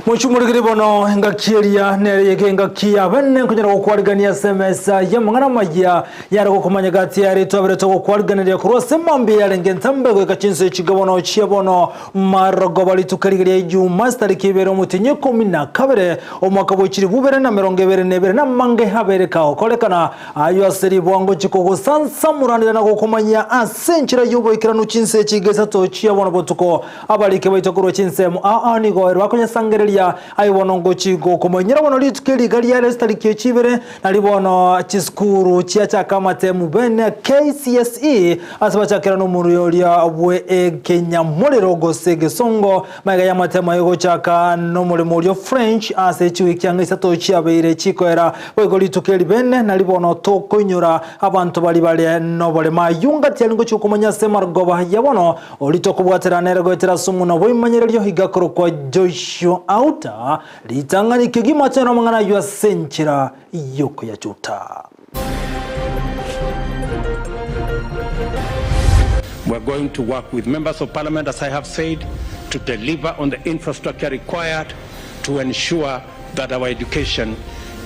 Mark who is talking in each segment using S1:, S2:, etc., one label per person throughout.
S1: Mochumorigiri bono engaki eria nere yeke engaki ya bene nkonyara gokwarigania ase emesa y'amang'ana amaya yare gokomanya gati yare twabere togokwariganeria korwa ase mambia yarenge entambe goika chinsa echiga bono chia bono marogoba rituko riga ria Ijuma chitariki ibere omotienyi ikomi na kabere omwaka bwe chilifu ibere na emerongo ebere na ebere namange abere kagokorekana Ayio ase ribwango chikogosansamoranera na gokomanyia ase enchera y'oboikeranu chinsa echi isato chia bono botuko. Abariki baito korwa chinsemo aa nigo ere bakonyesangereria. Aye bono ngochi gokomanyera bono rituko eri iga riare chitariki echi ibere, nari bono chisukuru chiachaka amatemu bene KCSE ase bachakera nomorwio oria bwe ekenyamorero gose egesongo. Magega y'amatemo aye gochaka nomoremo oria French ase chiwiki ang'e isato chiabeire chikoera. Boigo rituko eri bene nari bono tokoinyora abanto baria bare noboremo. Ayio ngati aria ngochia gokomanya ase amarogoba ya bono, oria tokobwatera nere goetera ase omonwa bw'ebimanyererio iga korokwa Joshua Auta, ritang'ani kegima tonyore amang'ana ayio ase enchera y'okoyachuta.
S2: We are going to work with members of parliament, as I have said, to deliver on the infrastructure required to ensure that our education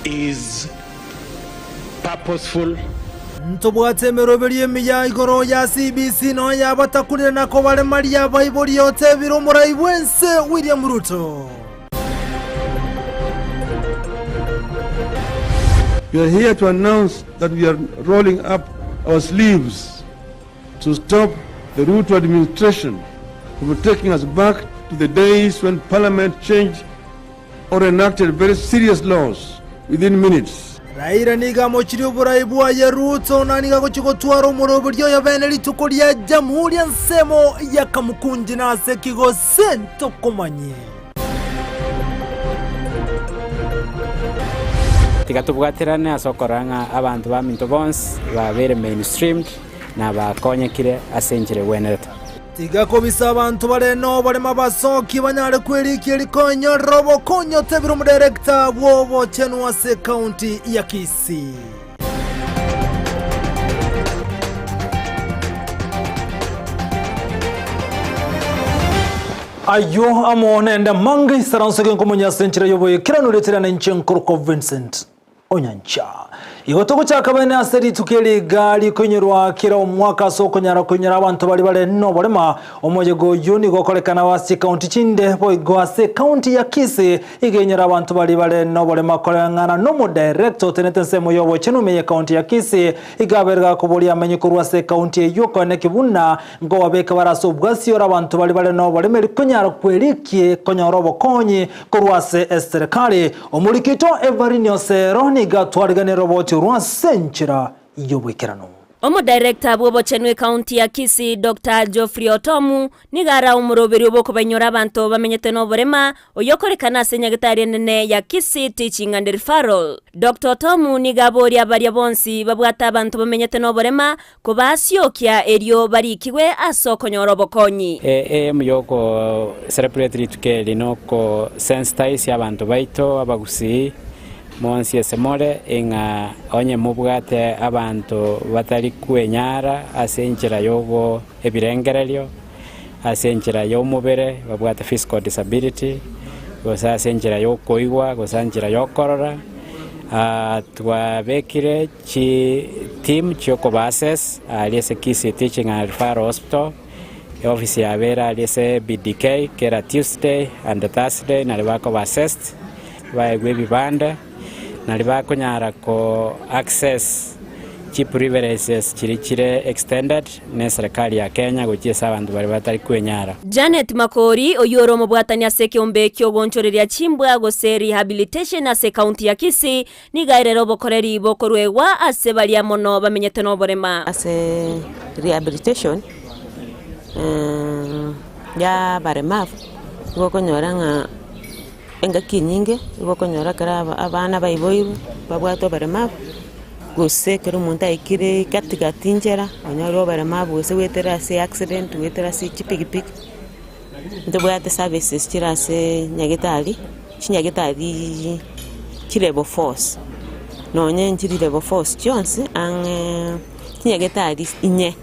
S2: is purposeful.
S1: Ntobwate emeroberio emiya igoro ya CBC nonya yabatakurire na kobaremaria abaibori otebire omorai bw'ense William Ruto.
S3: We are here to announce that we are rolling up our sleeves to stop the Ruto administration from taking us back to the days when parliament changed or enacted very serious laws within minutes.
S1: Raila nigo amochirie oborai bwaye Ruto na nigo agochia gotwara omoroberio oyo bene rituko ria Jamhuri ensemo ya Kamukunji na ase ki gose ntokomanye.
S4: Tiga tobwaterane ase okorora ng'a abanto baminto bonsi babeire mainstreamed na bakonyekire ase enchera egwenerete.
S1: Tiga kobisa abanto bare noborema basokie banyare kwerikia rikonyorera obokonyi otebire omodirector bw'obochenu ase ekaunti ya Kisii. Ayio amo nende amange isaranso genkomonya ase enchera y'oboyekeranu retera nenche nkorokwa Vincent Onyancha. Igo togochaka bene ase rituko eri iga rikoinyorwa kera omwaka ase okonyara koinyora abanto baria bare noborema. Omoyega oyio nigo okorekana ase chikaunti chinde boigo ase ekaunti ya Kisii iga einyore abanto baria bare noborema koreng'ana nomodirector otenete ensemo y'obochenu ime y'ekaunti ya Kisii iga abere gakoboria amenye korwa ase ekaunti eyio koeneki buna Nkobabeka bare ase obwasiore abanto baria bare noboremeri konyara kwerikia konyora obokonyi korwa ase eserekari. Omoriki oito Evarine Osero nigo atwariganire roboti orwo ase enchera y'oboikeranu.
S5: Omodirector bw'obochenu ecounty ya Kisii Doctor Geoffrey Otomu nigo araa omoroberio bw'okobainyora abanto bamenyete noborema oyokorekana ase enyagitari enene ya Kisii Teaching and Referral. Doctor Otomu nigo aboria baria bonsi babwate abanto bamenyete noborema Kobasiokia erio barikigwe ase okonyora obokonyi.
S4: Aim yoko celebrate rituko eri noko sensitize abanto baito abagusii monsi ase more ing'a onye mobwate abanto batari kwenyara ase enchera yogo ebirengererio, ase enchera yomobere babwate physical disability, gose ase enchera yokoigwa, gose enchera yokorora, twabekire. Chi team chiokoba assess aria ase Kisii Teaching and Referral Hospital, eofisi yabo ere aria ase BDK kera Tuesday and Thursday nario bakoba assessed, baegwe ebibande, nario bakonyara ko access chi privileges chiria chire extended ne eserekari ya Kenya gochia ase abanto baria batari kwenyara.
S5: Janet Makori, oyio ore omobwatani ase ekeombe ki'ogoonchoreria chimbwa gose rehabilitation ase ekaunti ya Kisii, Nigo airere obokoreri bokoruegwa ase baria mono bamenyete noborema.
S6: Ase rehabilitation ya abaremavu, nigo okonyora ng'a engaki enyinge nigo okonyora ekero abana baiboirwe babwate oboremavu, gose ekero omonto aikire gatigati nchera onyore oboremavu gose goetera ase accident, goetera ase chipikipiki, ntobwate services chire ase nyagetari. Chinyagetari chi level fours, nonye nchiri level fours chionsi ang'e chinyagetari inye.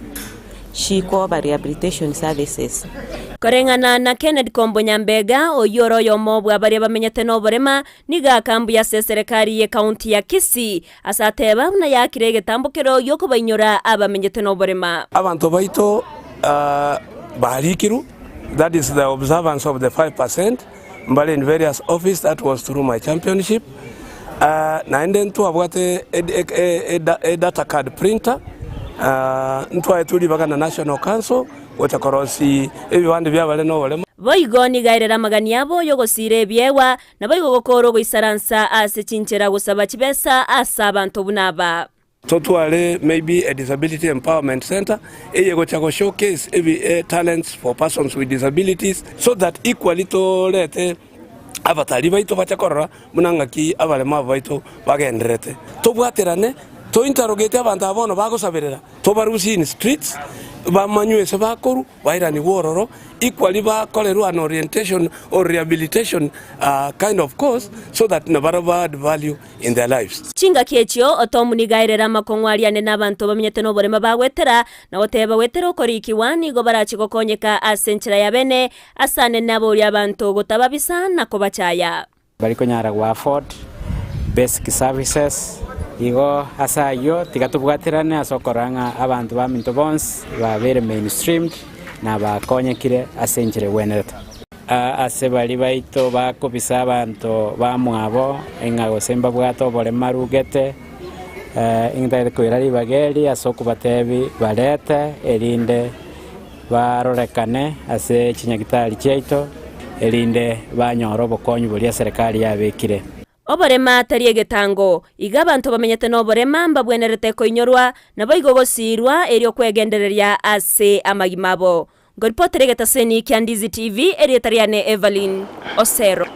S6: Chikoba rehabilitation services.
S5: Koreng'ana na Kennedy Kombo Nyambega, oyio ore oyomo bwa baria bamenyete noborema, nigo akambuya ase eserekari ye county ya Kisii ase ateba buna yaakire egetambo kero giokobainyora abamenyete noborema.
S2: Abanto baito barikirwe, that is the observance of the 5%, mbare in various office, that was through my championship. Naende ntwabwate e data card printer, ntwaetwe ribaga na National Council gocha korosia ebibande biabare noboremo.
S5: Boigo nigo airere amagani abo y'ogosiira ebiegwa, naboigo gokoora ogoisaransa ase chinchera gosaba chibesa ase abanto buna aba.
S2: Totware maybe a disability empowerment centre eye egocha go showcase ebi talents for persons with disabilities so that equally torete abatalii baito bache korora buna ng'aki abaremabu baito bagendererete. Tobwaterane to interrogate abanto aba bono bagosaberera tobarusie in streets bamanywe ase bakorwa. Bairanigwe ororo, equally bakorerwe an orientation or rehabilitation kind of course so that nabarabwo ba add value in their lives.
S5: Chingaki echio Otomu nigo aerere amakong'u aria ane nabanto bamenyete noborema bagwetera, na goteba goetera okorikigwa nigo barache gokonyeka ase enchera ya bene, ase anene aborie abanto gotababisa na kobachaya.
S4: Bari konyara go afford basic services, igo ase ayio tiga tobwaterane ase okorora ng'a abanto baminto bonsi babeire mainstreamed na bakonyekire ase enchera egwenerete. Ase baria baito bakobisa abanto bamwabo ng'a gose mbabwate oboremaru gete, intagete koira ribaga eri ase okobatebi barete erinde barorekane ase chinyagitari chiaito, erinde banyore obokonyi boria eserekari yabekire.
S5: Oborema tari egetango. Iga abanto bamenyete noborema mbabwenerete koinyorwa, naboigo gosiirwa erio kwegendereria ase amagima abo. Ngoripotera egetaseni kia Ndizi TV, erieta riane Evelyn Osero.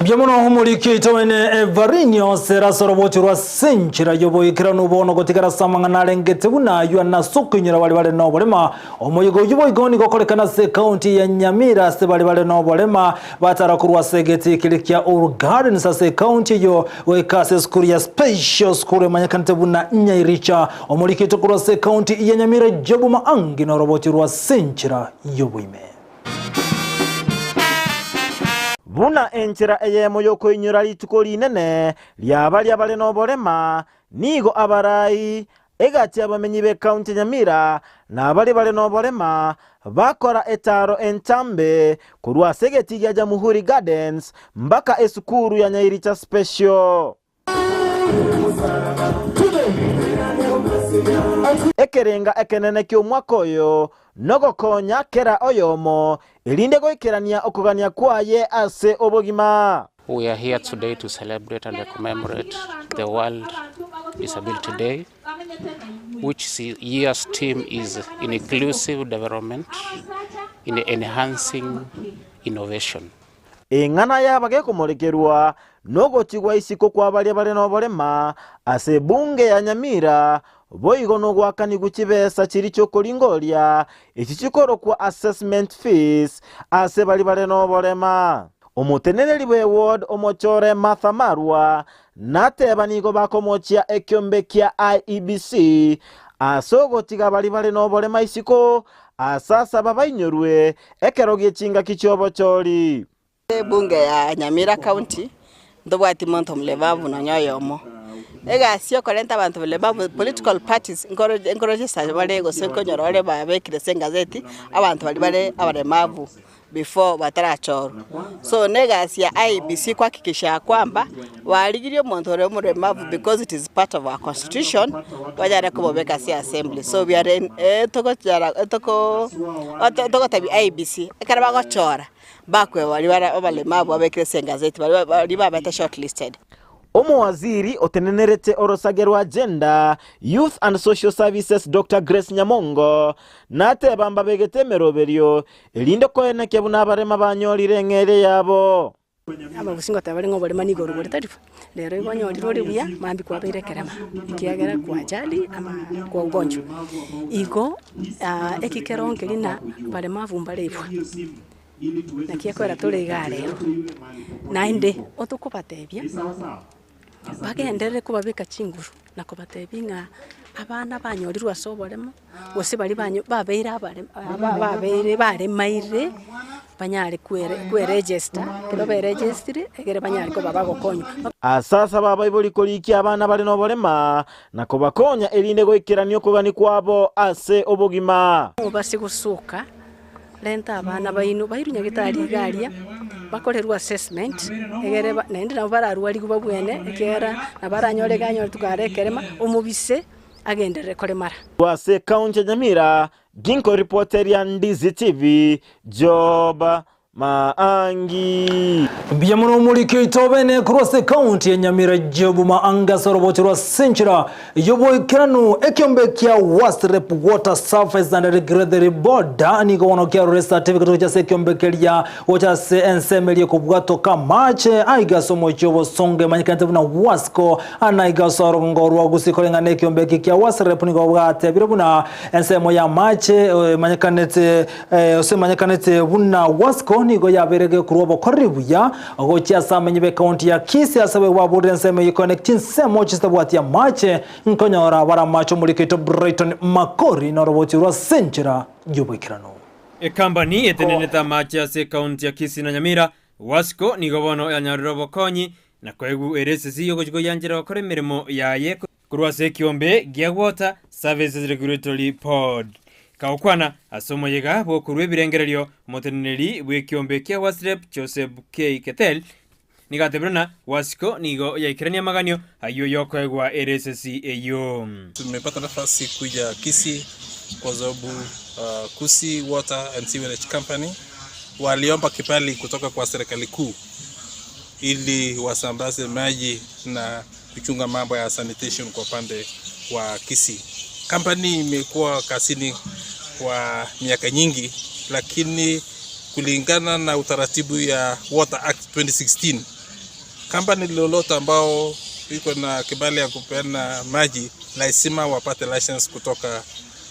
S1: Mbuya mono omoriki oito bene Evarine Osero ase orobochi rwa ase enchera y'oboikeranu bono gotigara ase amang'ana arengete buna ayio ane ase okoinyora baria bare noborema. Omoyega oyio boigo nigo okorekana ase ekaunti ya Nyamira ase baria bare noborema batara korwa ase egetii keria kia Uhuru Gardens ase ekaunti eyio goika ase esukuru ya Special School emanyekanete buna Nyairicha. Omoriki oito korwa ase ekaunti ya Nyamira Job Maangi norobochi rwa ase enchera y'oboime.
S7: Buna enchera eyemo y'okoinyora rituko rinene ria baria bare noborema, nigo abarai, egati y'abamenyi b'ekaunti ya Nyamira na baria bare noborema bakora etaaro entambe korwa ase egetii gia Jamhuri Gardens mpaka esukuru ya Nyairicha Special. Ekerenga ekenene ki'omwaka oyo nogokonya kera oyomo, erinde goikerania okogania kwaye ase obogima.
S8: We are here today to celebrate and commemorate the World Disability Day, which year's theme is inclusive development in enhancing innovation.
S7: Eng'ana yaba gekomorekerwa nogochigwa isiko kwa baria bare noborema ase ebunge ya Nyamira, boigo nogoakanigwa chibesa chiria chiokoringoria, echi chikorokwa assessment fees ase baria bare noborema. Omoteneneri bw'eward omochore Martha Marwa nateba nigo bakomochia ekiombe kia IEBC ase ogotiga baria bare noborema isiko ase asaba bainyorwe Ekero gie chingaki chi'obochori.
S9: Ebunge ya Nyamira County ntobwati monto mlemavu nonya oyomo. Egasi ya okorenta abanto balemavu political parties nkoro register bare gose nkonyora bare babekire ase engazeti abanto baria bare abalemavu before batarachorwa. So na egasi ya IEBC kuhakikisha ya kwamba barigirie omonto ore omoremavu because it is part of our constitution banyare komobeka ase assembly. So we are in togochara toko togotebia IEBC ekero bagochora bakoe baria bare abalemavu babekire ase engazeti baria baria babete shortlisted.
S7: Omowaziri otenenerete orosage rwa Gender, Youth and Social Services Doctor Grace Nyamongo nateba mbabegete emeroberio erinde koenekia buna abarema banyorire eng'eria yabo.
S10: Abagusi ngoteba bare ng'a oborema nigo orobore tari bo. Rero igo onyorire ore buya, mambia kwabeire ekerema, ekiagera kwa ajali ama kwa ugonjwa. Igo eki kero nkeri na baremavu mbarebwa, naki ekwera tore igaa rero. Naende otokobatebia, bagenderere kobabeka chinguru na kobatebia ng'a. Abana banyorirwe ase oboremo, gose baria banyo babeire abare babeire baremaire, banyare kwere kweregister, ekero beregistire, egere banyare koba bagokonywa.
S7: Ase asaba abaibori korikia abana bare noborema, na kobakonya erinde goikerania okogania kwabo ase obogima.
S10: Mobase gosoka Renta abana baino bairwe nyagetari iga aria, bakorerwe assessment, egere ba naende nabo bararwarigwe babwene, ekiagera nabo aranyore iga anyore tukare ekerema, omobise agenderere koremara.
S7: Ase ekaunti ya Nyamira, Ginko ripoteria Ndizi TV, Job Maangi.
S1: Mbuya mono omoriki oito obene korwa ase ekaunti ya Nyamira Job Maangi ase orobocho rwa Senchera y'oboikeranu ekiombe kia WASREB Water Surface and Regulatory Board nigo bono kiarure certificate gocha ase ekiombe keria gocha ase ensemo eria ekobwatoka amache aiga ase omochie obosongo emanyekanete buna WASCO anaiga ase orogongo rwa Gusii koreng'ana ekiombe eke kia WASREB nigo bwatebire buna ensemo y'amache emanyekanete Ase emanyekanete buna Wasco nigo yabeire gekorwa obokoreri buya gochia ase amenyi b'ekaunti ya Kisii ase abwo baburire ensemo eye connect chinsemo chitabwati amache nkonyora bare amache omoriko oito Brighton Makori norobochi rwa ase enchera y'oboikeranu.
S11: Ekambani etenenete amache ase ekaunti ya Kisii na Nyamira, Wasco, nigo bono yanyorire obokonyi na koegwa ere esese y'ogochia koyianchera gokora emeremo yaye Korwa ase ekiombe gia Water Services Regulatory Board. Kagokwana ase omoyega bw'okorua ebirengererio, omoteneneri bw'ekiombe kia WASREB Joseph K. Ketel nigo atebire ng'a Wasco nigo yaikerania amaganio ayio y'okoegwa eresesi eyio.
S12: Tumepata nafasi kuja Kisii kwa sababu uh, Kisii Water and Sewerage Company waliomba kibali kutoka kwa serikali kuu ili wasambaze maji na kuchunga mambo ya sanitation kwa upande wa Kisii. Kampani imekuwa kazini kwa miaka nyingi, lakini kulingana na utaratibu ya Water Act 2016 kampani lolote ambao iko na kibali ya kupeana maji lazima wapate license kutoka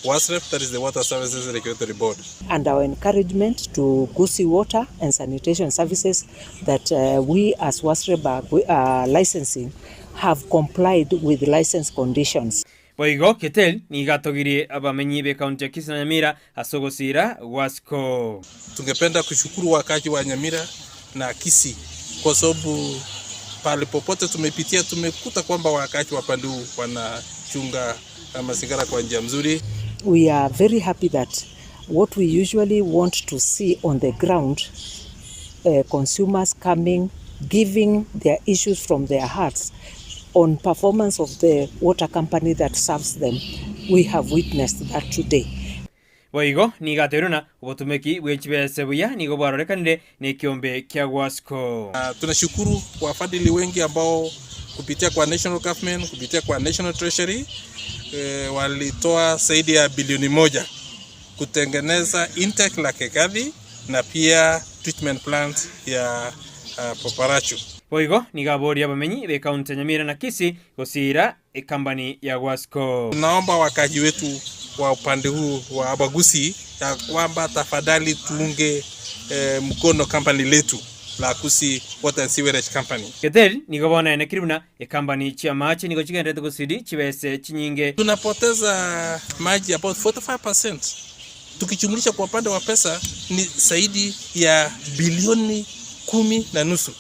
S12: WASREB, that is the Water Services Regulatory Board.
S13: And our encouragement to Gusii Water and Sanitation Services that we as WASREB are, are licensing have complied with license conditions.
S11: Boigo Ketel nigo atogirie abamenyi b'ekaunti ya Kisii na Nyamira ase ogosiira Wasco.
S12: Tungependa kushukuru wakaaji wa Nyamira na Kisii kwa sababu pahali popote tumepitia tumekuta kwamba wakaaji wa pande huu wanachunga mazingira kwa njia mzuri.
S13: We are very happy that what we usually want to see on the ground, consumers coming, giving their issues from their hearts on performance of the water company that serves them, we have witnessed that today.
S11: Boigo nigo ateirwe ng'a obotumeki bwe chibese buya nigo bwarorekanire nekiombe kia Gwasco.
S12: Tunashukuru wafadhili wengi ambao kupitia kwa national government, kupitia kwa national treasury e, walitoa zaidi ya bilioni moja kutengeneza intake la Kekathi na pia treatment plant ya uh, Poparachu.
S11: Boigo nigo aborie abamenyi b'ekaunti ya Nyamira na Kisii gosiira ekambani ya Gwasco.
S12: Tunaomba wakaji wetu wa upande huu wa Abagusi ya kwamba tafadhali tuunge eh, mkono kampani letu la Gusii Water and Sewerage Company.
S11: Getheri nigo bono enekire buna ekambani chi'amache nigo chigendererete gosidi chibese chinyinge.
S12: Tunapoteza maji about 45%. Tukichumulisha kwa upande wa pesa ni zaidi ya bilioni kumi na nusu.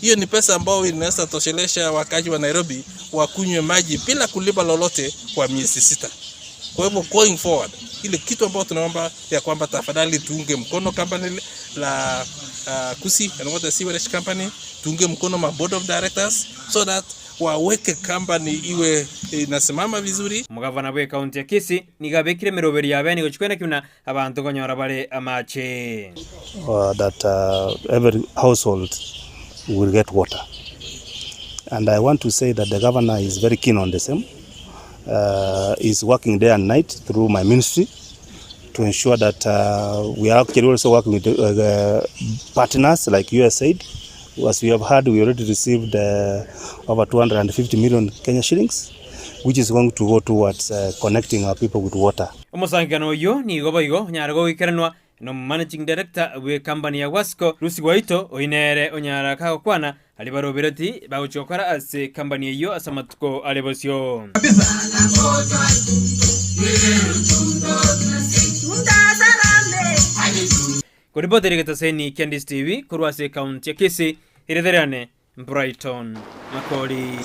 S12: Hiyo ni pesa ambayo inaweza toshelesha wakazi wa Nairobi wakunywe maji bila kulipa lolote kwa miezi sita. Kwa hivyo going forward, ile kitu ambayo tunaomba ya kwamba tafadhali tuunge mkono company la Gusii and Water Sewerage Company, tuunge mkono ma board of directors so that waweke company iwe inasimama vizuri.
S11: Omogavana bw'ekaunti ya Kisii nigo abekire emeroberi ya bene gochia kweneki buna abanto konyora bare amache.
S14: That every household will get water and I want to say that the governor is very keen on the same is working day and night through my ministry to ensure that we are actually also working with the partners like USAID. As we have heard, we already received over 250 million Kenya shillings, which is going to go towards connecting our people with water.
S11: Omosangererekano oyio nigo boigo onyare goikeranwa Nomomanaging Director bw'ekambani ya Wasco, Lucy Gwaito, oyio nere onyara kagokwana Aria barobereti bagochia gokora ase ekambani eyio ase amatuko are bosio. Koripotera egetaseni kia Ndisi TV korwa ase ekaunti ya Kisii, erieta riane Brighton Makori.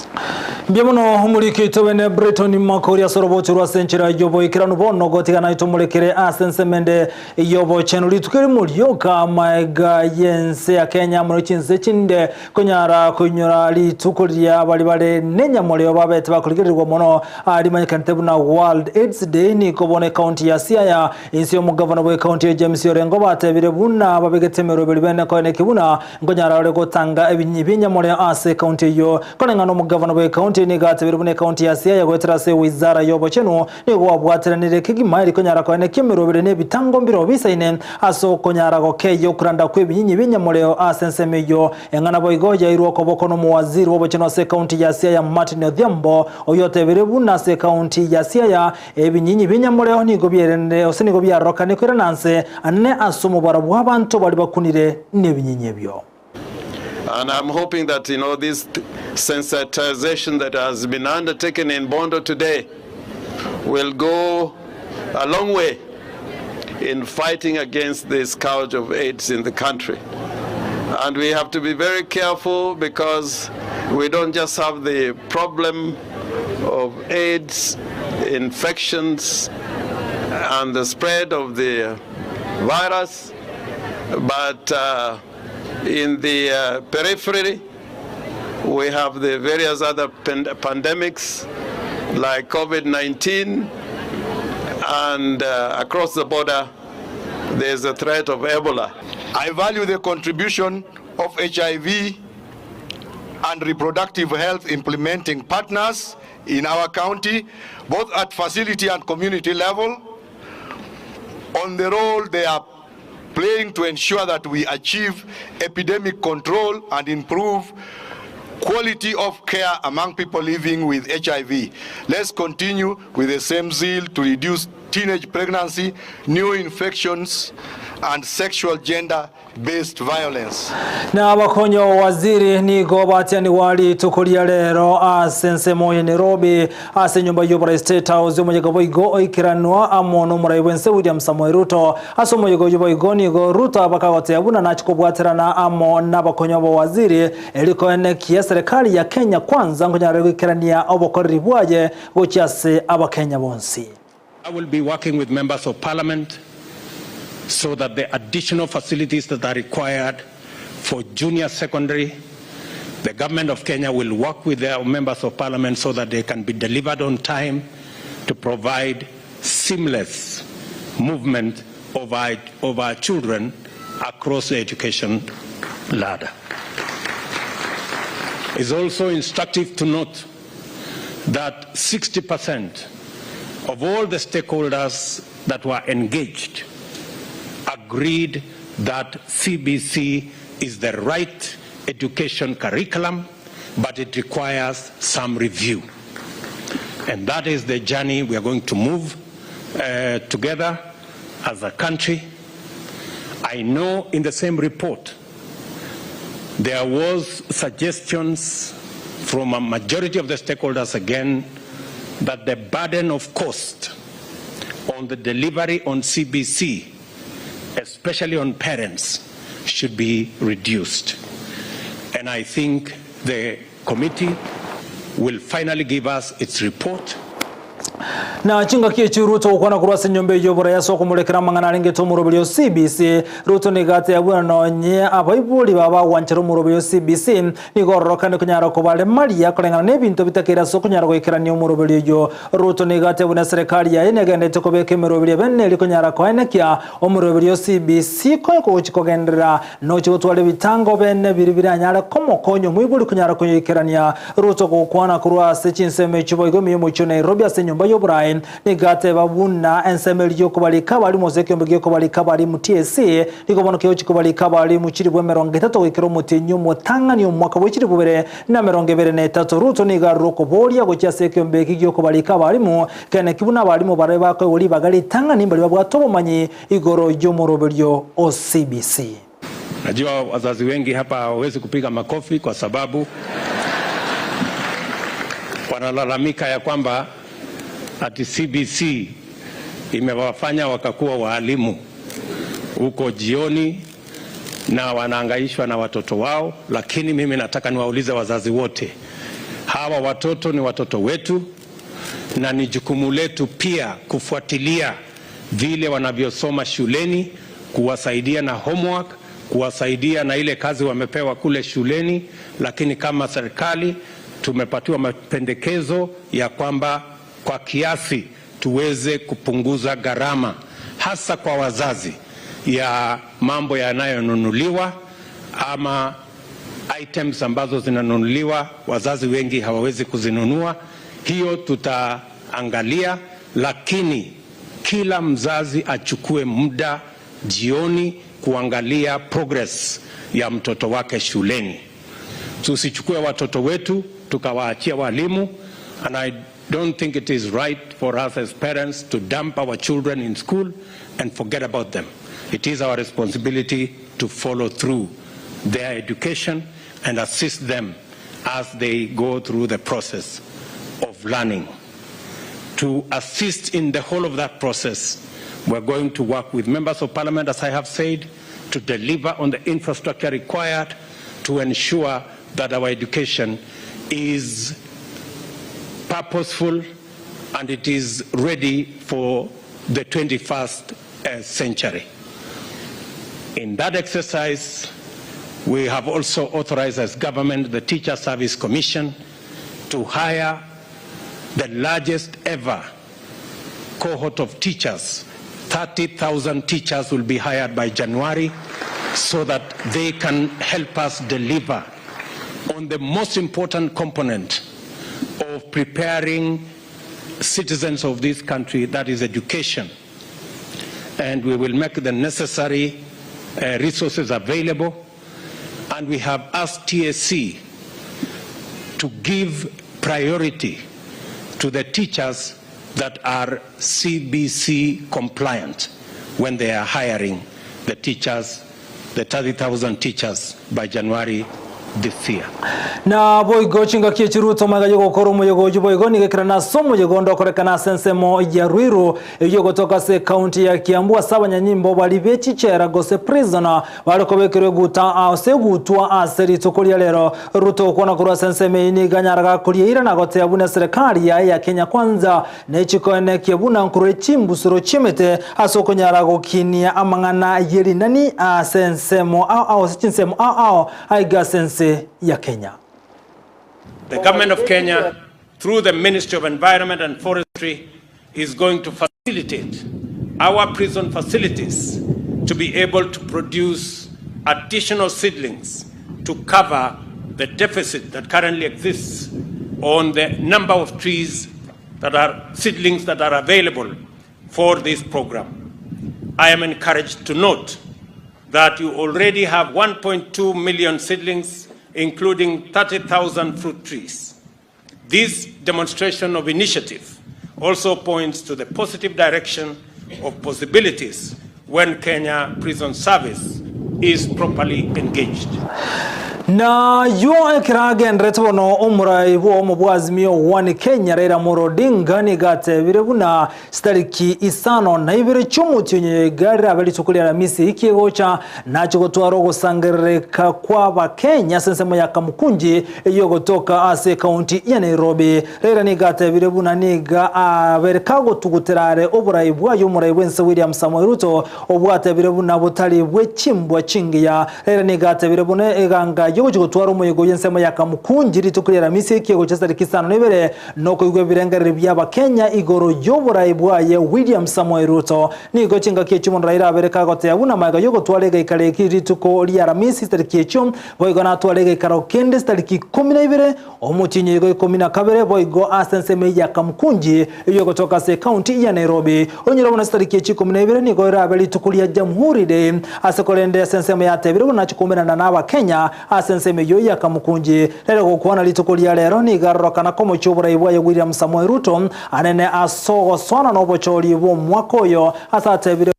S1: Mbuya mono omoriki oito bene Brighton Makori ase orobocho rwa ase enchera y'oboikeranu bono gotiga naye tomorekere ase ensemo ende y'obochenu rituko erimo rioka amaega y'ense ya Kenya amo ne chinse chinde konyara koinyora rituko riria baria bare nenyamoreo babete bakorigererigwa mono rimanyekanete buna World AIDS Day nigo bono ekaunti ya Siaya inse y'omogavana bw'ekaunti ya James Orengo batebire buna babegete emeroberi bene koeneki buna Nkonyara ore gotanga ebinyi bi'enyamoreo ase ekaunti eyio. Koreng'ana omogavana bw'ekaunti nigo atebire buna ekaunti ya Siaya goetera ase wizara y'obochenu nigo gwabwateranire kegima eri konyara koenekia emeroberi na ebitango mbirobio bisaine ase okonyara gokeyia okoranda kw'ebinyinyi bi'enyamoreo ase ensemo eyio. Eng'ana boigo yairwe okoboko n'omowaziri bw'obochenu ase ekaunti ya Siaya Martin Odhiambo oyio otebire buna ase ekaunti ya Siaya ebinyinyi bi'enyamoreo nigo bierenire gose nigo biarorokane koirana nse Ane ase omobaro bw'abanto baria bakunire nebinyinyi ebio.
S15: And I'm hoping that you know this sensitization that has been undertaken in Bondo today will go a long way in fighting against the scourge of AIDS in the country. And we have to be very careful because we don't just have the problem of AIDS infections and the spread of the virus, but uh, in the uh, periphery, we have the various other pandemics like COVID 19, and uh, across the border, there's a threat of Ebola.
S16: I value the contribution of HIV and reproductive health implementing partners in our county, both at facility and community level, on the role they are playing to ensure that we achieve epidemic control and improve quality of care among people living with HIV. Let's continue with the same zeal to reduce teenage pregnancy, new infections, and sexual gender based violence.
S1: Na abakonyi b'abawaziri nigo batianigwa rituko ria rero ase ensemo ya Nairobi ase enyomba y'oborai State House omoyega boigo oikeranwa amo n'omorai bw'ense William Samoei Ruto. Ase omoyega oyio boigo nigo Ruto abakagotebia buna nachi kobwaterana amo n'abakonyi b'abawaziri eri koenekia eserekari ya Kenya Kwanza nkonyara goikerania obokoreri bwaye gochia ase abakenya bonsi.
S17: I will be working with members of parliament so that the additional facilities that are required for junior secondary, the government of Kenya will work with their members of parliament so that they can be delivered on time to provide seamless movement of our, of our children across the education ladder. It's also instructive to note that 60% of all the stakeholders that were engaged agreed that CBC is the right education curriculum, but it requires some review. And that is the journey we are going to move uh, together as a country. I know in the same report there was suggestions from a majority of the stakeholders again that the burden of cost on the delivery on CBC, especially on parents, should be reduced. And I think the committee will finally give us its report.
S1: Na chingaki echio Ruto gokwana korwa ase enyomba eyio y'oborai ase okomorekera amang'ana arengete omoroberi o CBC, Ruto nigo atebia buna nonye abaibori babo bagwanchera omoroberi o CBC, nigo ororokane konyara kobaremaria koreng'ana nebinto bitakeire ase okonyara goikerania omoroberi oyio. Ruto nigo atebia buna eserekari yaye negenderete kobeka emeroberi ebene erio konyara koenekia omoroberi o CBC kogochi kogenderera Noche gotwara ebitango bene biria biranyare komokonya omoibori konyara koyoikerania. Ruto gokwana korwa ase chinsemo echio boigo ime y'omochie o Nairobi ase enyomba y'oboraai nigo ateba buna ensemo eria y'okobarika abarimu ase ekeombe gi'okobarika abarimu TSC nigo bono kegochia kobarika abarimu chilifu 30 goikera omotienyi omotang'ani omwaka bwe chilifu 2023. Ruto nigo arure okoboria gochia ase ekeombe eki gi'okobarika abarimu kene ki buna abarimu barabe bakoegwa ribaga ritang'ani mbaria babwate obomanyi igoro y'omoroberio o CBC.
S17: Najua wazazi wengi hapa hawawezi kupiga makofi kwa sababu wanalalamika ya kwamba ati CBC imewafanya wakakuwa waalimu huko jioni na wanaangaishwa na watoto wao, lakini mimi nataka niwaulize wazazi wote, hawa watoto ni watoto wetu na ni jukumu letu pia kufuatilia vile wanavyosoma shuleni, kuwasaidia na homework, kuwasaidia na ile kazi wamepewa kule shuleni. Lakini kama serikali tumepatiwa mapendekezo ya kwamba kwa kiasi tuweze kupunguza gharama hasa kwa wazazi ya mambo yanayonunuliwa ama items ambazo zinanunuliwa, wazazi wengi hawawezi kuzinunua. Hiyo tutaangalia, lakini kila mzazi achukue muda jioni kuangalia progress ya mtoto wake shuleni. Tusichukue watoto wetu tukawaachia walimu, and I don't think it is right for us as parents to dump our children in school and forget about them. It is our responsibility to follow through their education and assist them as they go through the process of learning. To assist in the whole of that process, we're going to work with members of parliament, as I have said, to deliver on the infrastructure required to ensure that our education is purposeful and it is ready for the 21st uh, century. In that exercise, we have also authorized as government the Teacher Service Commission to hire the largest ever cohort of teachers. 30,000 teachers will be hired by January so that they can help us deliver on the most important component of preparing citizens of this country, that is education. And we will make the necessary uh, resources available. And we have asked TSC to give priority to the teachers that are CBC compliant when they are hiring the teachers, the 30,000 teachers by January this year.
S1: Na boigo chingaki echiruto magega yogokora omoyega oyio boigo nigo ekerana ase omoyega onde okorekana ase ensemo ya Ruiru eyio egotoka ase ekaunti ya Kiambu ase abanyanyimbo baria be chichera gose prisoner bare kobekerwa eguta ase egutwa ase rituko ria rero. Ruto gokwana korwa ase ensemo eyio nigo anyara gakoria eira na goteba buna eserekari yaye ya Kenya Kwanza nechikoenekia buna nkorwa chimbusuro chi'emete ase okonyara gokinia amang'ana ye rinani ase ensemo ao ao ase chinsemo ao ao aiga ase ense ya Kenya.
S17: The government of Kenya, through the Ministry of Environment and Forestry, is going to facilitate our prison facilities to be able to produce additional seedlings to cover the deficit that currently exists on the number of trees that are seedlings that are available for this program. I am encouraged to note that you already have 1.2 million seedlings, including 30,000 fruit trees. This demonstration of initiative also points to the positive direction of possibilities when Kenya Prison Service is properly engaged.
S1: Na ayio ekero agenderete bono omorai bw'obomo bwa Azimio One Kenya Raila Amolo Odinga nigo atebire buna chitariki isano na ibere chi'omotienyi oyo iga rirabe rituko ria Aramisi eki egocha nache gotwara ogosangerereka kw'Abakenya ase ensemo ya Kamukunji eyio egotoka ase ekaunti ya Nairobi. Raila nigo atebire buna nigo abere kagotugutera are oborai bwaye omorai bw'ense William Samoei Ruto obwatebire buna botari bwe chimbwa chingiya. Raila nigo atebire buna eganga y'ogochia gotwara omoyega oyio ensemo ya Kamukunji rituko ria Aramisi ekiego chia chitariki isano na ibere nokoigwa ebirengererio bi'Abakenya igoro y'oborai bwaye William Samoei Ruto. Nigo chingaki echio mono Raila abere kagotea buna magega y'ogotwara egeikaro eki rituko ria Aramisi chitariki echio boigo natware egeikaro kende chitariki ikomi na ibere Omotienyi oigo 12 boigo ase ensemo eyia Kamukunji eyio egotoka ase ekaunti ya Nairobi. Onyore buna chitariki echi 12 nigo erabe rituko ria Jamhuri Day ase korende ase ensemo yatebire buna nache koumerana na abakenya ase ensemo eyio ya Kamukunji. Rero gokwana rituko ria rero nigo arorokana komochia oborai bwaye William Samoei Ruto anene ase ogosona na obochori bw'omwaka oyo ase atebire.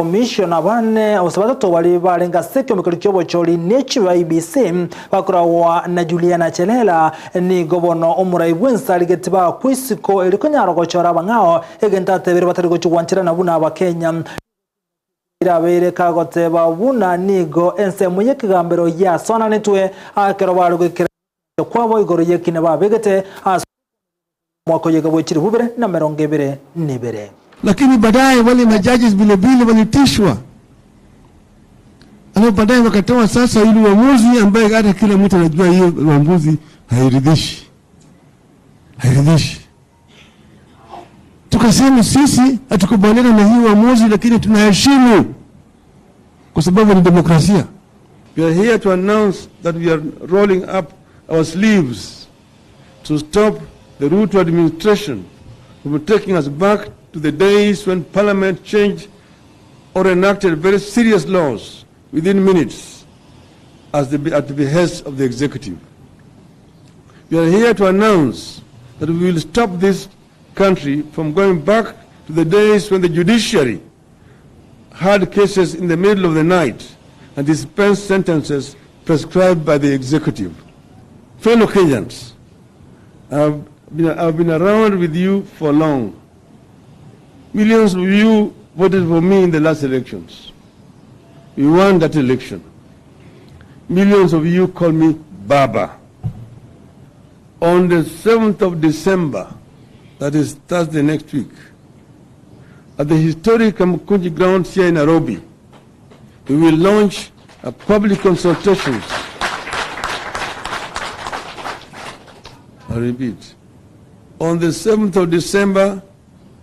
S1: Commissioner bane gose batato baria barenge ase ekiombe ki'obochori ne chiba IEBC bakoragwa na Juliana Chelela nigo bono omorai bwensi arigeti bakwe isiko erio konyara gochora abang'ao egento atebire batari gochia gwancherana buna abakenya irabeire kagoteba buna nigo ensemo y'ekegambero yasoananetwe ekero bare goikera kwabo igoro y'ekina babegete ase omwaka oyega bwe chilifu bibere na emerongo ebere na ebere.
S3: Lakini baadaye wale majudges vile vile walitishwa, alafu baadaye wakatoa sasa ile uamuzi ambaye hata kila mtu anajua hiyo uamuzi hairidhishi, hairidhishi. Tukasema sisi hatukubaliana na hii uamuzi, lakini tunaheshimu kwa sababu ni demokrasia. We are here to announce that we are rolling up our sleeves to stop the Ruto administration from taking us back to the days when parliament changed or enacted very serious laws within minutes at the behest of the executive. We are here to announce that we will stop this country from going back to the days when the judiciary heard cases in the middle of the night and dispensed sentences prescribed by the executive. Fellow Kenyans, I've been around with you for long. Millions of you voted for me in the last elections. We won that election. Millions of you call me Baba. On the 7th of December, that is Thursday next week, at the historic Kamukunji grounds here in Nairobi, we will launch a public consultations. I repeat, on the 7th of December,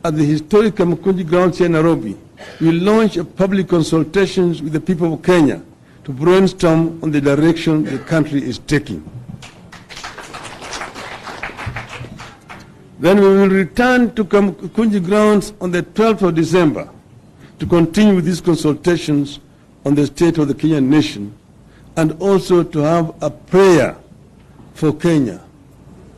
S3: at the historic Kamukunji grounds here in Nairobi, we will launch a public consultations with the people of Kenya to brainstorm on the direction the country is taking. Then we will return to Kamukunji grounds on the 12th of December to continue with these consultations on the state of the Kenyan nation and also to have a prayer for Kenya,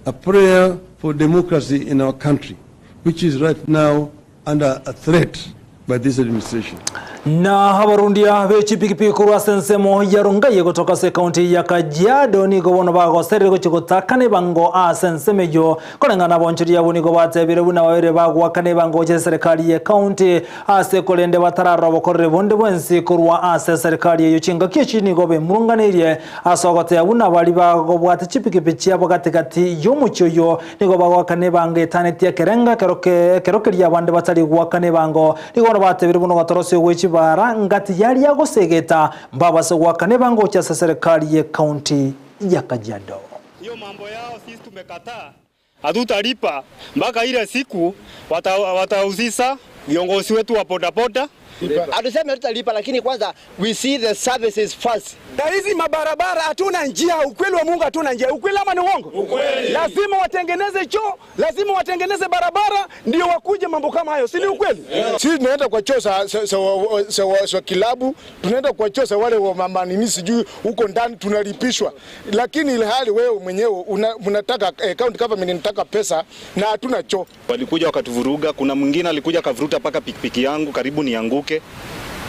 S3: a prayer for democracy in our country, which is right now under a threat by this administration.
S1: Na abarundia be chipikipiki korwa ase ensemo ya Rongai gotoka ase ekaunti ya Kajiado nigo bono bagoserire gochia gotakana ebango ase ensemo eyio koreng'ana abonchoria abwo nigo batebire buna babere bagoakana ebango gochia ase serikali ye ekaunti ase korende batararora obokoreri bonde bwensi korwa ase serikali eyio chingaki echi nigo bemurunganeirie ase ogoteya buna baria bagobwata chipikipiki chiabo gatigati y'omochie oyio nigo bagoakana ebango etanetie ekerengo ekero ekero keria abande batari goakana ebango nigo bono batebire buna ogotorosia gwe chibara ngati yaria gosegeta mbabase goakana ebango gochia ase serikali ye county ya Kajiado.
S18: Hiyo mambo yao sisi tumekataa, hatutalipa mpaka ile siku watahusisha viongozi wetu wa bodaboda.
S19: Hatusemi hatutalipa, lakini kwanza we see the services first.
S20: Na hizi mabarabara hatuna njia, ukweli wa Mungu hatuna njia. Ukweli ama ni uongo?
S18: Ukweli.
S20: Lazima watengeneze choo, lazima watengeneze barabara ndio wakuje mambo kama hayo, si ni ukweli?
S21: Yeah. Sisi tunaenda kwa choo za kilabu, tunaenda kwa choo za wale wa mama nini sijui huko ndani tunalipishwa. Lakini ile hali wewe mwenyewe unataka county government inataka pesa na hatuna choo.
S22: Walikuja wakatuvuruga, kuna mwingine alikuja akavuruta mpaka pikipiki yangu karibu nianguke.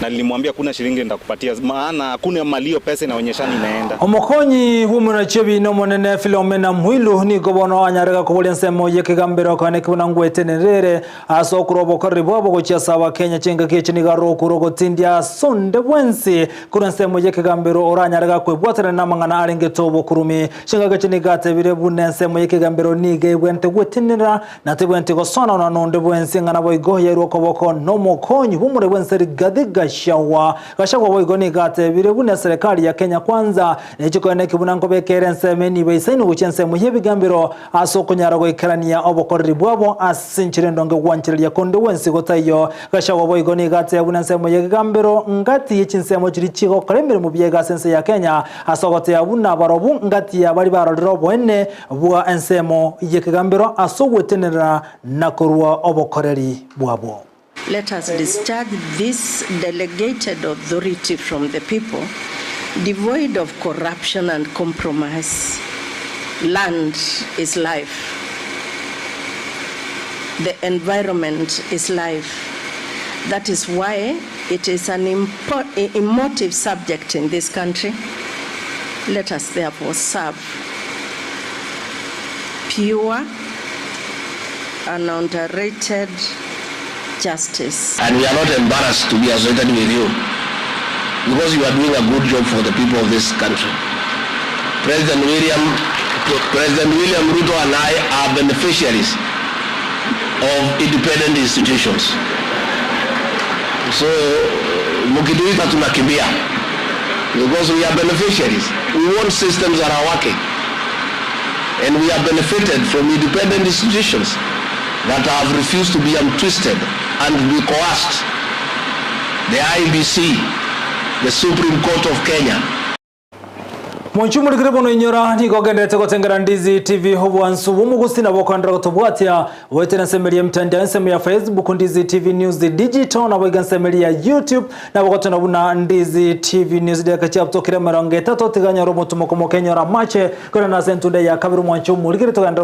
S22: Na nilimwambia kuna shilingi nitakupatia maana hakuna malio pesa inaonyeshana inaenda.
S1: Omokonyi bw'omonachebi n'omonene Philomena Mwilu nigo bono anyarega koboria ensemo y'ekegambero kane kibuna ngwetenerere ase okorwa obokoreri bwabo gochia ase abakenya chingaki echi nigo arokure ogotindia sonde bwensi korwa ensemo y'ekegambero oranyarega kwebwaterana n'amang'ana arengete obokurumi chingaki echi nigo atebire buna ensemo y'ekegambero niga ebwente gwetenera na tebwente gosonana nonde bwensi ng'ana boigo yairwe okoboko n'omokonyi bw'omore bwensi Rigathi Gachagua. Gachagua boigo nigo atebire buna serikali ya Kenya Kwanza nechikoene kibuna nkobekere ensemo niba isaini gochia ensemo y'ebigambero ase okonyara goikerania obokoreri bwabo ase enchera endonge gwanchereria konde bwensi gotaiyo. Gachagua boigo nigo atebire buna ensemo y'ekegambero ngati y'echinsemo chiri chigokora emirimo biega ase ense ya Kenya ase ogoteya buna barobu ngati ya bari barorire oboene bwa ensemo y'ekegambero ase ogwetenera na korwa obokoreri bwabo.
S23: Let us discharge this delegated authority from the people, devoid of corruption and compromise. Land is life. The environment is life. That is why It is an emotive subject in this country. Let us therefore serve pure, unadulterated justice.
S2: And we are not embarrassed to be associated with you because you are doing a good job for the people of this country. President William, President William Ruto and I are beneficiaries of independent institutions. So mkituita tunakimbia because we are beneficiaries. We want systems that are working. And we are benefited from independent institutions that have refused to be untwisted and be coerced. The IEBC, the Supreme Court of Kenya,
S1: Mwanchi omorikire bono inyora nigo ogenderete gotengera Ndizi TV obwansu bw'omogusi nabo okoenderera gotobwatia goetera ensemeri ya emtandao ensemo ya Facebook Ndizi TV News Digital nabo iga ensemeri ya YouTube nabo gotona buna Ndizi TV News dakika chiabutokire emerongo etato tiganyora omotumo komokenyora amache korende ase entunde ya kabere omwanchi omorikire togenderere.